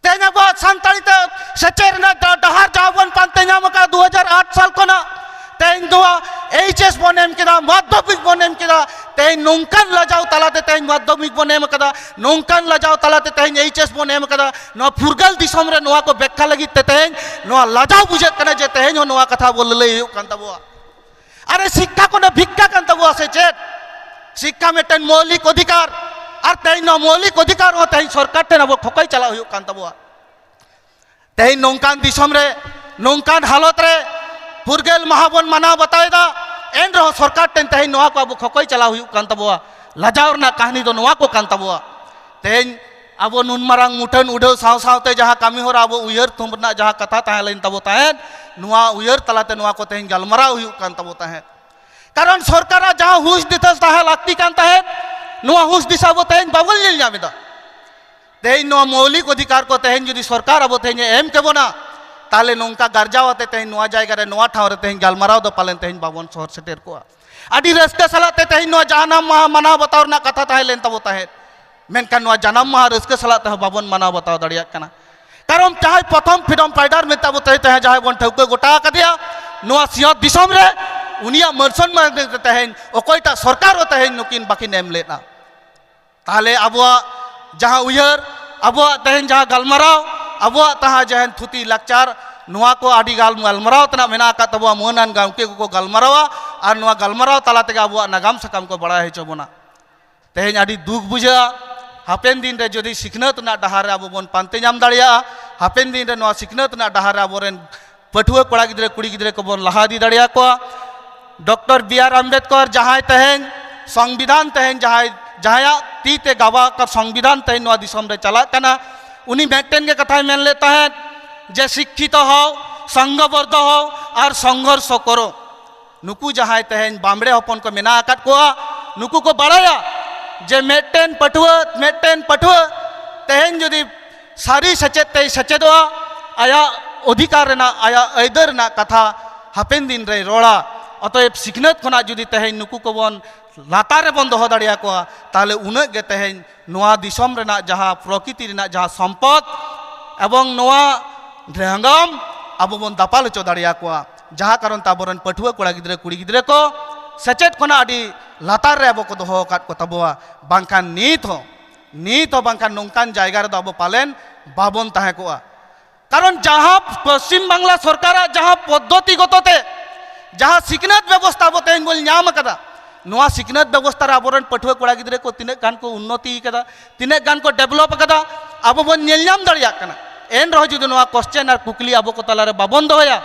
ᱛᱮᱦᱮᱧ ᱟᱵᱚᱣᱟᱜ ᱥᱟᱱᱛᱟᱲᱤ ᱛᱮ ᱥᱮᱪᱮᱫ ᱨᱮᱱᱟᱜ ᱰᱟ-, ᱰᱟᱦᱟᱨ ᱡᱟᱦᱟᱸ ᱵᱚᱱ ᱯᱟᱱᱛᱮ ᱧᱟᱢ ᱟᱠᱟᱫ ᱫᱩ ᱦᱟᱡᱟᱨ ᱟᱴ ᱥᱟᱞ ᱠᱷᱚᱱᱟᱜ ᱛᱮᱦᱮᱧ ᱱᱚᱣᱟ ᱮᱭᱤᱪ ᱮᱥ ᱵᱚᱱ ᱮᱢ ᱠᱮᱫᱟ, ᱢᱟᱫᱽᱫᱷᱚᱢᱤᱠ ᱵᱚᱱ ᱮᱢ ᱠᱮᱫᱟ, ᱛᱮᱦᱮᱧ ᱱᱚᱝᱠᱟᱱ ᱞᱟᱡᱟᱣ ᱛᱟᱞᱟᱛᱮ ᱛᱮᱦᱮᱧ ᱢᱟᱫᱽᱫᱷᱚᱢᱤᱠ ᱵᱚᱱ ᱮᱢ ᱟᱠᱟᱫᱟ, ᱱᱚᱝᱠᱟᱱ ᱞᱟᱡᱟᱣ ᱛᱟᱞᱟᱛᱮ ᱛᱮᱦᱮᱧ ᱮᱭᱤᱪ ᱮᱥ ᱵᱚᱱ ᱮᱢ ᱟᱠᱟᱫᱟ᱾ ᱱᱚᱣᱟ ᱯᱷᱩᱨᱜᱟᱹᱞ ᱫᱤᱥᱚᱢ ᱨᱮ ᱱᱚᱣᱟ ᱠᱚ ᱵᱮᱠᱠᱷᱟ ᱞᱟᱹᱜᱤᱫ ᱛᱮ ᱛᱮᱦᱮᱧ ᱱᱚᱣᱟ ᱞᱟᱡᱟᱣ ᱵᱩᱡᱷᱟᱹᱜ ᱠᱟᱱᱟ ᱡᱮ ᱛᱮᱦᱮᱧ ᱦᱚᱸ ᱱᱚᱣᱟ ᱠᱟᱛᱷᱟ ᱟᱵᱚ ᱞᱟᱹᱞᱟᱹᱭ ᱦᱩᱭᱩᱜ ᱠᱟᱱ ᱛᱟᱵᱚᱣᱟ᱾ ᱟᱨᱮ, ᱥᱤᱠᱠᱷᱟ ᱠᱳᱱᱳ ᱵᱷᱤᱠᱠᱷᱟ ᱠᱟᱱ ᱛᱟᱵᱚᱣᱟ ᱥᱮ ᱪᱮᱫ? ᱥᱤᱠᱠᱷᱟ ᱢᱤᱫᱴᱮᱱ ᱢᱳᱣᱞᱤᱠ ᱚᱫᱷᱤᱠᱟᱨ, ᱟᱨ ᱛᱮᱦᱮᱧ ᱱᱚᱣᱟ ᱢᱳᱣᱞᱤᱠ ᱚᱫᱷᱤᱠᱟᱨ ᱦᱚᱸ ᱛᱮᱦᱮᱧ ᱥᱚᱨᱠᱟᱨ ᱴᱷᱮᱱ ᱟᱵᱚ ᱠᱷᱚᱠᱚᱭ ᱪᱟᱞᱟᱜ ᱦᱩᱭᱩᱜ ᱠᱟᱱ ᱛᱟᱵᱚᱣᱟ᱾ ᱛᱮᱦᱮᱧ ᱱᱚᱝᱠᱟᱱ ᱫᱤᱥᱚᱢ ᱨᱮ, ᱱᱚᱝᱠᱟᱱ ᱦᱟᱞᱚᱛ ᱨᱮ ᱯᱷᱩᱨᱜᱟᱹᱞ ᱢᱟᱦᱟ ᱵᱚᱱ ᱢᱟᱱᱟᱣ ᱵᱟᱛᱟᱣ ᱮᱫᱟ, ᱮᱱ ᱨᱮᱦᱚᱸ ᱥᱚᱨᱠᱟᱨ ᱴᱷᱮᱱ ᱛᱮᱦᱮᱧ ᱱᱚᱣᱟ ᱠᱚ ᱟᱵᱚ ᱠᱷᱚᱠᱚᱭ ᱪᱟᱞᱟᱣ ᱦᱩᱭᱩᱜ ᱠᱟᱱ ᱛᱟᱵᱚᱣᱟ᱾ ᱞᱟᱡᱟᱣ ᱨᱮᱱᱟᱜ ᱠᱟᱹᱦᱱᱤ ᱫᱚ ᱱᱚᱣᱟ ᱠᱚ ᱠᱟᱱ ᱛᱟᱵᱚᱣᱟ᱾ ᱛᱮᱦᱮᱧ ᱟᱵᱚ ᱱᱩᱱ ᱢᱟᱨᱟᱝ ᱢᱩᱴᱷᱟᱹᱱ ᱩᱰᱷᱟᱹᱣ ᱥᱟᱶ ᱥᱟᱶᱛᱮ ᱡᱟᱦᱟᱸ ᱠᱟᱹᱢᱤ ᱦᱚᱨᱟ ᱟᱵᱚ ᱩᱭᱦᱟᱹᱨ ᱛᱷᱩᱢ ᱨᱮᱱᱟᱜ ᱡᱟᱦᱟᱸ ᱠᱟᱛᱷᱟ ᱛᱟᱦᱮᱸ ᱞᱮᱱ ᱛᱟᱵᱚ ᱛᱟᱦᱮᱸᱫ, ᱱᱚᱣᱟ ᱩᱭᱦᱟᱹᱨ ᱛᱟᱞᱟᱛᱮ ᱱᱚᱣᱟ ᱠᱚ ᱛᱮᱦᱮᱧ ᱜᱟᱞᱢᱟᱨᱟᱣ ᱦᱩᱭᱩᱜ ᱠᱟᱱ ᱛᱟᱵᱚ ᱛᱟᱦᱮᱸᱫ᱾ ᱠᱟᱨᱚᱱ ᱥᱚᱨᱠᱟᱨᱟᱜ ᱡᱟᱦᱟᱸ ᱦᱩᱥ ᱫᱤᱥᱟᱹ ᱛᱟᱦᱮᱸ ᱞᱟᱹᱠᱛᱤ ᱠᱟᱱ ᱛᱟᱦᱮᱸᱫ, ᱱᱚᱣᱟ ᱦᱩᱥ ᱫᱤᱥᱟᱹ ᱟᱵᱚ ᱛᱮᱦᱮᱧ ᱵᱟᱵᱚᱱ ᱧᱮᱞ ᱧᱟᱢ ᱮᱫᱟ᱾ ᱛᱮᱦᱮᱧ ᱱᱚᱣᱟ ᱢᱳᱣᱞᱤᱠ ᱚᱫᱷᱤᱠᱟᱨ ᱠᱚ ᱛᱮᱦᱮᱧ ᱡᱩᱫᱤ ᱥᱚᱨᱠᱟᱨ ᱟᱵᱚ ᱛᱮᱦᱮᱧ ᱮ ᱮᱢ ᱠᱮᱵᱚᱱᱟ, ᱛᱟᱦᱚᱞᱮ ᱱᱚᱝᱠᱟ ᱜᱟᱨᱡᱟᱣ ᱟᱛᱮ ᱛᱮᱦᱮᱧ ᱱᱚᱣᱟ ᱡᱟᱭᱜᱟ ᱨᱮ, ᱱᱚᱣᱟ ᱴᱷᱟᱶ ᱨᱮ ᱛᱮᱦᱮᱧ ᱜᱟᱞᱢᱟᱨᱟᱣ ᱫᱚ ᱯᱟᱞᱮᱱ ᱛᱮᱦᱮᱧ ᱵᱟᱵᱚᱱ ᱥᱚᱦᱚᱨ ᱥᱮᱴᱮᱨ ᱠᱚᱜᱼᱟ᱾ ᱟᱹᱰᱤ ᱨᱟᱹᱥᱠᱟᱹ ᱥᱟᱞᱟᱜ ᱛᱮ ᱛᱮᱦᱮᱧ ᱱᱚᱣᱟ ᱡᱟᱱᱟᱢ ᱢᱟᱦᱟ ᱢᱟᱱᱟᱣ ᱵᱟᱛᱟᱣ ᱨᱮᱱᱟᱜ ᱠᱟᱛᱷᱟ ᱛᱟᱦᱮᱸ ᱞᱮᱱ ᱛᱟᱵᱚ ᱛᱟᱦᱮᱸᱫ, ᱢᱮᱱᱠᱷᱟᱱ ᱱᱚᱣᱟ ᱡᱟᱱᱟᱢ ᱢᱟᱦᱟ ᱨᱟᱹᱥᱠᱟᱹ ᱥᱟᱞᱟᱜ ᱛᱮᱦᱚᱸ ᱵᱟᱵᱚᱱ ᱢᱟᱱᱟᱣ ᱵᱟᱛᱟᱣ ᱫᱟᱲᱮᱭᱟᱜ ᱠᱟᱱᱟ᱾ ᱠᱟᱨᱚᱱ ᱡᱟᱦᱟᱸᱭ ᱯᱨᱚᱛᱷᱚᱢ freedom fighter ᱢᱮᱱᱛᱮ ᱟᱵᱚ ᱛᱮᱦᱮᱧ ᱛᱮᱦᱮᱧ ᱡᱟᱦᱟᱸᱭ ᱵᱚᱱ ᱴᱷᱟᱹᱣᱠᱟᱹ ᱜᱚᱴᱟ ᱟᱠᱟᱫᱮᱭᱟ, ᱱᱚᱣᱟ ᱥᱤᱧᱚᱛ ᱫᱤᱥᱚᱢ ᱨᱮ ᱩᱱᱤᱭᱟᱜ ᱢᱟᱹᱱ ᱥᱚᱱᱢᱟᱱ ᱛᱮ ᱛᱮᱦᱮᱧ ᱚᱠᱚᱭᱴᱟᱜ ᱥᱚᱨᱠᱟᱨ ᱦᱚᱸ ᱛᱮᱦᱮᱧ ᱱᱩᱠᱤᱱ ᱵᱟᱹᱠᱤᱱ ᱮᱢ ᱞᱮᱫᱼᱟ᱾ ᱛᱟᱦᱚᱞᱮ ᱟᱵᱚᱣᱟᱜ ᱡᱟᱦᱟᱸ ᱩᱭᱦᱟᱹᱨ, ᱟᱵᱚᱣᱟᱜ ᱛᱮᱦᱮᱧ ᱡᱟᱦᱟᱸ ᱜᱟᱞᱢᱟᱨᱟᱣ, ᱟᱵᱚᱣᱟᱜ ᱛᱟᱦᱟᱸ ᱡᱟᱦᱟᱸ ᱛᱷᱩᱛᱤ ᱞᱟᱠᱪᱟᱨ, ᱱᱚᱣᱟ ᱠᱚ ᱟᱹᱰᱤ ᱜᱟᱱ ᱜᱟᱞᱢᱟᱨᱟᱣ ᱛᱮᱱᱟᱜ ᱢᱮᱱᱟᱜ ᱟᱠᱟᱫ ᱛᱟᱵᱚᱣᱟ᱾ ᱢᱟᱹᱱᱟᱱ ᱜᱚᱢᱠᱮ ᱠᱚᱠᱚ ᱜᱟᱞᱢᱟᱨᱟᱣᱟ ᱟᱨ ᱱᱚᱣᱟ ᱜᱟᱞᱢᱟᱨᱟᱣ ᱛᱟᱞᱟ ᱛᱮᱜᱮ ᱟᱵᱚᱣᱟᱜ ᱱᱟᱜᱟᱢ ᱥᱟᱠᱟᱢ ᱠᱚ ᱵᱟᱲᱟᱭ ᱦᱚᱪᱚ ᱵᱚᱱᱟ᱾ ᱛᱮᱦᱮᱧ ᱟᱹᱰᱤ ᱫᱩᱠ ᱵᱩᱡᱷᱟᱹᱜᱼᱟ, ᱦᱟᱯᱮᱱ ᱫᱤᱱ ᱨᱮ ᱡᱩᱫᱤ ᱥᱤᱠᱷᱱᱟᱹᱛ ᱨᱮᱱᱟᱜ ᱰᱟᱦᱟᱨ ᱨᱮ ᱟᱵᱚ ᱵᱚᱱ ᱯᱟᱱᱛᱮ ᱧᱟᱢ ᱫᱟᱲᱮᱭᱟᱜᱼᱟ, ᱦᱟᱯᱮᱱ ᱫᱤᱱ ᱨᱮ ᱱᱚᱣᱟ ᱥᱤᱠᱷᱱᱟᱹᱛ ᱨᱮᱱᱟᱜ ᱰᱟᱦᱟᱨ ᱨᱮ ᱟᱵᱚᱨᱮᱱ ᱯᱟᱹᱴᱷᱩᱣᱟᱹ ᱠᱚᱲᱟ ᱜᱤᱫᱽᱨᱟᱹ ᱠᱩᱲᱤ ᱜᱤᱫᱽᱨᱟᱹ ᱠᱚᱵᱚᱱ ᱞᱟᱦᱟ ᱤᱫᱤ ᱫᱟᱲᱮᱭᱟᱠᱚᱣᱟ᱾ ᱰᱚᱠᱴᱚᱨ ᱵᱤ ᱟᱨ ᱟᱢᱵᱮᱫᱠᱚᱨ ᱡᱟᱦᱟᱸᱭ ᱛᱮᱦᱮᱧ ᱥᱚᱝᱵᱤᱫᱷᱟᱱ ᱛᱮᱦᱮᱧ ᱡᱟᱦᱟᱸᱭ, ᱡᱟᱦᱟᱸᱭᱟᱜ ᱛᱤ ᱛᱮ ᱜᱟᱵᱟ ᱟᱠᱟᱫ ᱥᱚᱝᱵᱤᱫᱷᱟᱱ ᱛᱮᱦᱮᱧ ᱱᱚᱣᱟ ᱫᱤᱥᱚᱢ ᱨᱮ ᱪᱟᱞᱟᱜ ᱠᱟᱱᱟ, ᱩᱱᱤ ᱢᱤᱫᱴᱮᱱ ᱜᱮ ᱠᱟᱛᱷᱟᱭ ᱢᱮᱱ ᱞᱮᱫ ᱛᱟᱦᱮᱸᱫ ᱡᱮ ᱥᱤᱠᱠᱷᱤᱛᱚ ᱦᱚᱣ, ᱥᱚᱝᱜᱷᱚᱵᱚᱫᱽᱫᱷᱚ ᱦᱚᱣ ᱟᱨ ᱥᱚᱝᱜᱷᱚᱨᱥᱚ ᱠᱚᱨᱚ᱾ ᱱᱩᱠᱩ ᱡᱟᱦᱟᱸᱭ ᱛᱮᱦᱮᱧ ᱵᱟᱢᱲᱮ ᱦᱚᱯᱚᱱ ᱠᱚ ᱢᱮᱱᱟᱜ ᱟᱠᱟᱫ ᱠᱚᱣᱟ, ᱱᱩᱠᱩ ᱠᱚ ᱵᱟᱲᱟᱭᱟ ᱡᱮ ᱢᱤᱫᱴᱮᱱ ᱯᱟᱹᱴᱷᱩᱣᱟᱹ, ᱢᱤᱫᱴᱮᱱ ᱯᱟᱹᱴᱷᱩᱣᱟᱹ ᱛᱮᱦᱮᱧ ᱡᱩᱫᱤ ᱥᱟᱹᱨᱤ ᱥᱮᱪᱮᱫ ᱛᱮᱭ ᱥᱮᱪᱮᱫᱚᱜᱼᱟ, ᱟᱭᱟᱜ ᱚᱫᱷᱤᱠᱟᱨ ᱨᱮᱱᱟᱜ, ᱟᱭᱟᱜ ᱟᱹᱭᱫᱟᱹᱨ ᱨᱮᱱᱟᱜ ᱠᱟᱛᱷᱟ ᱦᱟᱯᱮᱱ ᱫᱤᱱ ᱨᱮᱭ ᱨᱚᱲᱟ᱾ ᱚᱛᱚᱭᱮᱵ ᱥᱤᱠᱷᱱᱟᱹᱛ ᱠᱷᱚᱱᱟᱜ ᱡᱩᱫᱤ ᱛᱮᱦᱮᱧ ᱱᱩᱠᱩ ᱠᱚᱵᱚᱱ ᱞᱟᱛᱟᱨ ᱨᱮᱵᱚᱱ ᱫᱚᱦᱚ ᱫᱟᱲᱮᱭᱟᱠᱚᱣᱟ, ᱛᱟᱦᱚᱞᱮ ᱩᱱᱟᱹᱜ ᱜᱮ ᱛᱮᱦᱮᱧ ᱱᱚᱣᱟ ᱫᱤᱥᱚᱢ ᱨᱮᱱᱟᱜ ᱡᱟᱦᱟᱸ ᱯᱨᱚᱠᱤᱛᱤ ᱨᱮᱱᱟᱜ ᱡᱟᱦᱟᱸ ᱥᱚᱢᱯᱚᱫ ᱮᱵᱚᱝ ᱱᱚᱣᱟ ᱰᱷᱮᱸᱜᱟᱢ ᱟᱵᱚ ᱵᱚᱱ ᱫᱟᱯᱟᱞ ᱦᱚᱪᱚ ᱫᱟᱲᱮᱭᱟᱠᱚᱣᱟ᱾ ᱡᱟᱦᱟᱸ ᱠᱟᱨᱚᱱ ᱛᱮ ᱟᱵᱚᱨᱮᱱ ᱯᱟᱹᱴᱷᱩᱣᱟᱹ ᱠᱚᱲᱟ ᱜᱤᱫᱽᱨᱟᱹ ᱠᱩᱲᱤ ᱜᱤᱫᱽᱨᱟᱹ ᱠᱚ ᱥᱮᱪᱮᱫ ᱠᱷᱚᱱᱟᱜ ᱟᱹᱰᱤ ᱞᱟᱛᱟᱨ ᱨᱮ ᱟᱵᱚ ᱠᱚ ᱫᱚᱦᱚ ᱟᱠᱟᱫ ᱠᱚ ᱛᱟᱵᱚᱣᱟ᱾ ᱵᱟᱝᱠᱷᱟᱱ ᱱᱤᱛ ᱦᱚᱸ, ᱱᱤᱛ ᱦᱚᱸ ᱵᱟᱝᱠᱷᱟᱱ ᱱᱚᱝᱠᱟᱱ ᱡᱟᱭᱜᱟ ᱨᱮᱫᱚ ᱟᱵᱚ ᱯᱟᱞᱮᱱ ᱵᱟᱵᱚᱱ ᱛᱟᱦᱮᱸ ᱠᱚᱜᱼᱟ᱾ ᱠᱟᱨᱚᱱ ᱡᱟᱦᱟᱸ ᱯᱚᱥᱪᱤᱢ ᱵᱟᱝᱞᱟ ᱥᱚᱨᱠᱟᱨᱟᱜ ᱡᱟᱦᱟᱸ ᱯᱚᱫᱽᱫᱷᱚᱛᱤᱜᱚᱛᱚ ᱛᱮ ᱡᱟᱦᱟᱸ ᱥᱤᱠᱷᱱᱟᱹᱛ ᱵᱮᱵᱚᱥᱛᱷᱟ ᱟᱵᱚ ᱛᱮᱦᱮᱧ ᱵᱚᱱ ᱧᱟᱢ ᱟᱠᱟᱫᱟ, ᱱᱚᱣᱟ ᱥᱤᱠᱷᱱᱟᱹᱛ ᱵᱮᱵᱚᱥᱛᱷᱟ ᱨᱮ ᱟᱵᱚᱨᱮᱱ ᱯᱟᱹᱴᱷᱩᱣᱟᱹ ᱠᱚᱲᱟ ᱜᱤᱫᱽᱨᱟᱹ ᱠᱚ ᱛᱤᱱᱟᱹᱜ ᱜᱟᱱ ᱠᱚ ᱩᱱᱱᱚᱛᱤ ᱟᱠᱟᱫᱟ, ᱛᱤᱱᱟᱹᱜ ᱜᱟᱱ ᱠᱚ ᱰᱮᱵᱷᱞᱚᱯ ᱟᱠᱟᱫᱟ, ᱟᱵᱚ ᱵᱚᱱ ᱧᱮᱞ ᱧᱟᱢ ᱫᱟᱲᱮᱭᱟᱜ ᱠᱟᱱᱟ᱾ ᱮᱱ ᱨᱮᱦᱚᱸ ᱡᱩᱫᱤ ᱱᱚᱣᱟ ᱠᱚᱥᱪᱮᱱ ᱟᱨ ᱠᱩᱠᱞᱤ ᱟᱵᱚ ᱠᱚ ᱛᱟᱞᱟᱨᱮ ᱵᱟᱵᱚᱱ ᱫᱚᱦᱚᱭᱟ,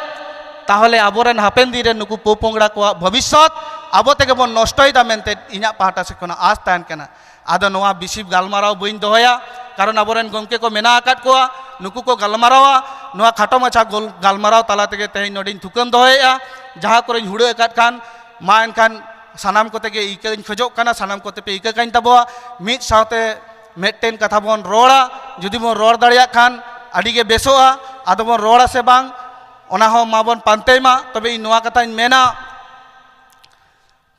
ᱛᱟᱦᱚᱞᱮ ᱟᱵᱚᱨᱮᱱ ᱦᱟᱯᱮᱱ ᱫᱤᱱ ᱨᱮ ᱱᱩᱠᱩ ᱯᱚᱯᱚᱝᱲᱟ ᱠᱚᱣᱟᱜ ᱵᱷᱚᱵᱤᱥᱥᱚᱛ ᱟᱵᱚ ᱛᱮᱜᱮ ᱵᱚᱱ ᱱᱚᱥᱴᱚᱭᱮᱫᱟ ᱢᱮᱱᱛᱮ ᱤᱧᱟᱹᱜ ᱯᱟᱦᱴᱟ ᱥᱮᱫ ᱠᱷᱚᱱᱟᱜ ᱟᱥ ᱛᱟᱦᱮᱱ ᱠᱟᱱᱟ᱾ ᱟᱫᱚ ᱱᱚᱣᱟ ᱵᱮᱥᱤ ᱜᱟᱞᱢᱟᱨᱟᱣ ᱵᱟᱹᱧ ᱫᱚᱦᱚᱭᱟ, ᱠᱟᱨᱚᱱ ᱟᱵᱚᱨᱮᱱ ᱜᱚᱢᱠᱮ ᱠᱚ ᱢᱮᱱᱟᱜ ᱟᱠᱟᱫ ᱠᱚᱣᱟ, ᱱᱩᱠᱩ ᱠᱚ ᱜᱟᱞᱢᱟᱨᱟᱣᱟ᱾ ᱱᱚᱣᱟ ᱠᱷᱟᱴᱚ ᱢᱟᱪᱷᱟ ᱜᱚᱞ-, ᱜᱟᱞᱢᱟᱨᱟᱣ ᱛᱟᱞᱟ ᱛᱮᱜᱮ ᱛᱮᱦᱮᱧ ᱱᱚᱰᱮᱧ ᱛᱷᱩᱠᱟᱹᱢ ᱫᱚᱦᱚᱭᱮᱫᱼᱟ᱾ ᱡᱟᱦᱟᱸ ᱠᱚᱨᱮᱧ ᱦᱩᱲᱟᱹ ᱟᱠᱟᱫ ᱠᱷᱟᱱ, ᱢᱟ ᱮᱱᱠᱷᱟᱱ ᱥᱟᱱᱟᱢ ᱠᱚᱛᱮ ᱜᱮ ᱤᱠᱟᱹᱧ ᱠᱷᱚᱡᱚᱜ ᱠᱟᱱᱟ, ᱥᱟᱱᱟᱢ ᱠᱚᱛᱮ ᱯᱮ ᱤᱠᱟᱹ ᱠᱟᱹᱧ ᱛᱟᱵᱚᱣᱟ᱾ ᱢᱤᱫ ᱥᱟᱶᱛᱮ ᱢᱤᱫᱴᱮᱱ ᱠᱟᱛᱷᱟ ᱵᱚᱱ ᱨᱚᱲᱟ, ᱡᱩᱫᱤ ᱵᱚᱱ ᱨᱚᱲ ᱫᱟᱲᱮᱭᱟᱜ ᱠᱷᱟᱱ ᱟᱹᱰᱤ ᱜᱮ ᱵᱮᱥᱚᱜᱼᱟ᱾ ᱟᱫᱚ ᱵᱚᱱ ᱨᱚᱲᱟ ᱥᱮ ᱵᱟᱝ, ᱚᱱᱟ ᱦᱚᱸ ᱢᱟᱵᱚᱱ ᱯᱟᱱᱛᱮᱭ ᱢᱟ᱾ ᱛᱚᱵᱮ ᱤᱧ ᱱᱚᱣᱟ ᱠᱟᱛᱷᱟᱧ ᱢᱮᱱᱟ,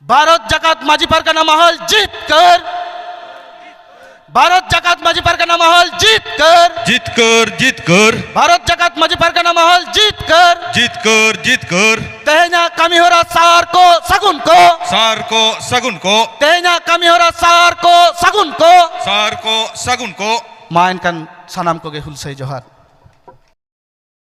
ᱵᱷᱟᱨᱚᱛ ᱡᱟᱠᱟᱛ ᱢᱟᱹᱡᱷᱤ ᱯᱟᱨᱜᱟᱱᱟ ᱢᱚᱦᱚᱞ ᱡᱤᱛᱠᱟᱹᱨ, ᱵᱷᱟᱨᱚᱛ ᱡᱟᱠᱟᱛ ᱢᱟᱹᱡᱷᱤ ᱯᱟᱨᱜᱟᱱᱟ ᱢᱚᱦᱚᱞ ᱡᱤᱛᱠᱟᱹᱨ, ᱡᱤᱛᱠᱟᱹᱨ, ᱡᱤᱛᱠᱟᱹᱨ᱾ ᱵᱷᱟᱨᱚᱛ ᱡᱟᱠᱟᱛ ᱢᱟᱹᱡᱷᱤ ᱯᱟᱨᱜᱟᱱᱟ ᱢᱚᱦᱚᱞ ᱡᱤᱛᱠᱟᱹᱨ᱾ ᱡᱤᱛᱠᱟᱹᱨ, ᱡᱤᱛᱠᱟᱹᱨ᱾ ᱛᱮᱦᱮᱧᱟᱜ ᱠᱟᱹᱢᱤ ᱦᱚᱨᱟ ᱥᱟᱨ ᱠᱚ ᱥᱟᱹᱜᱩᱱ ᱠᱚ᱾ ᱥᱟᱨ ᱠᱚ ᱥᱟᱹᱜᱩᱱ ᱠᱚ᱾ ᱛᱮᱦᱮᱧᱟᱜ ᱠᱟᱹᱢᱤ ᱦᱚᱨᱟ ᱥᱟᱨ ᱠᱚ ᱥᱟᱹᱜᱩᱱ ᱠᱚ᱾ ᱥᱟᱨ ᱠᱚ ᱥᱟᱹᱜᱩᱱ ᱠᱚ᱾ ᱢᱟ ᱮᱱᱠᱷᱟᱱ ᱥᱟᱱᱟᱢ ᱠᱚᱜᱮ ᱦᱩᱞᱥᱟᱹᱭ ᱡᱚᱦᱟᱨ᱾